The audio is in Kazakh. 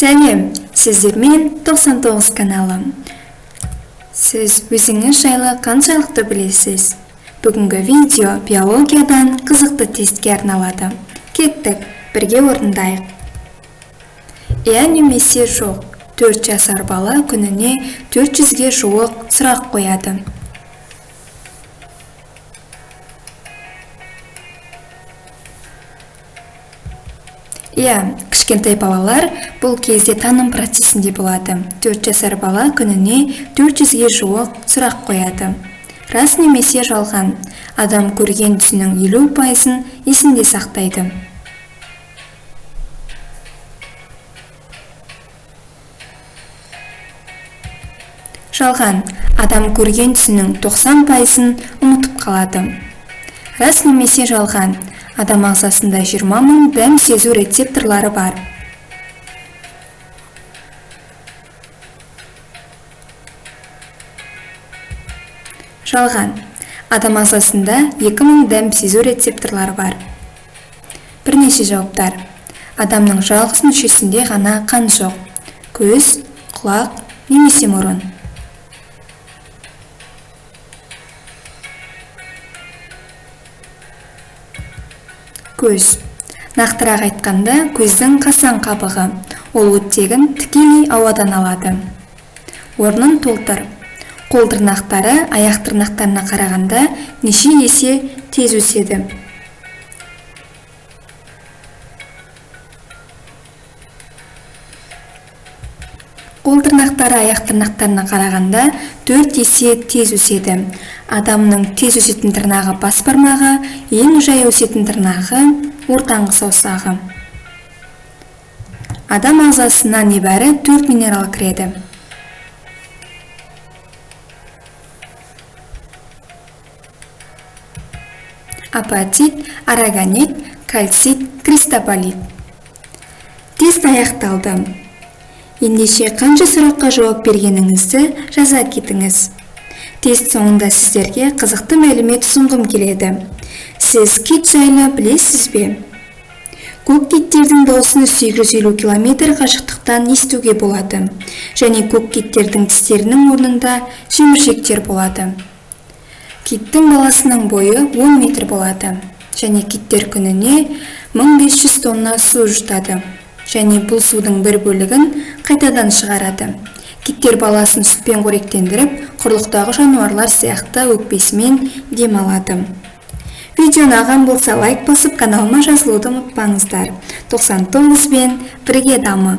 Сәлем, сіздермен 99 каналы. Сіз өзіңіз жайлы қаншалықты білесіз? Бүгінгі видео биологиядан қызықты тестке арналады. Кеттік, бірге орындайық. Иә немесе жоқ. 4 жасар бала күніне 400-ге жуық сұрақ қояды. Иә, кішкентай балалар бұл кезде таным процесінде болады. 4 жасар бала күніне 400-ге жуық сұрақ қояды. Рас немесе жалған. Адам көрген түсінің 50%-ын есінде сақтайды. Жалған. Адам көрген түсінің 90%-ын ұмытып қалады. Рас немесе жалған. Адам ағзасында 20 мың дәм сезу рецепторлары бар. Жалған. Адам ағзасында 2000 дәм сезу рецепторлары бар. Бірнеше жауаптар. Адамның жалғыз мүшесінде ғана қан жоқ. Көз, құлақ немесе мұрын. Көз. Нақтырақ айтқанда, көздің қасаң қабығы. Ол оттегін тікелей ауадан алады. Орнын толтыр. Қол тырнақтары аяқ тырнақтарына қарағанда неше есе тез өседі. Қол тырнақтары аяқ тырнақтарына қарағанда 4 есе тез өседі. Адамның тез өсетін тырнағы бас бармағы, ең жай өсетін тырнағы ортаңғы саусағы. Адам ағзасына небәрі 4 минерал кіреді. Апатит, арагонит, кальцит, кристобалит. Тест аяқталды. Ендеше қанша сұраққа жауап бергеніңізді жаза кетіңіз. Тест соңында сіздерге қызықты мәлімет ұсынғым келеді. Сіз кит жайлы білесіз бе? Көк киттердің дауысын 850 километр қашықтықтан естуге болады. Және көк киттердің тістерінің орнында шеміршектер болады. Киттің баласының бойы 10 метр болады. Және киттер күніне 1500 тонна су жұтады. Және бұл судың бір бөлігін қайтадан шығарады. Киттер баласын сүтпен қоректендіріп, құрлықтағы жануарлар сияқты өкпесімен дем алады. Видео ұнаған болса лайк басып, каналыма жазылуды ұмытпаңыздар. 99 бен бірге дамы.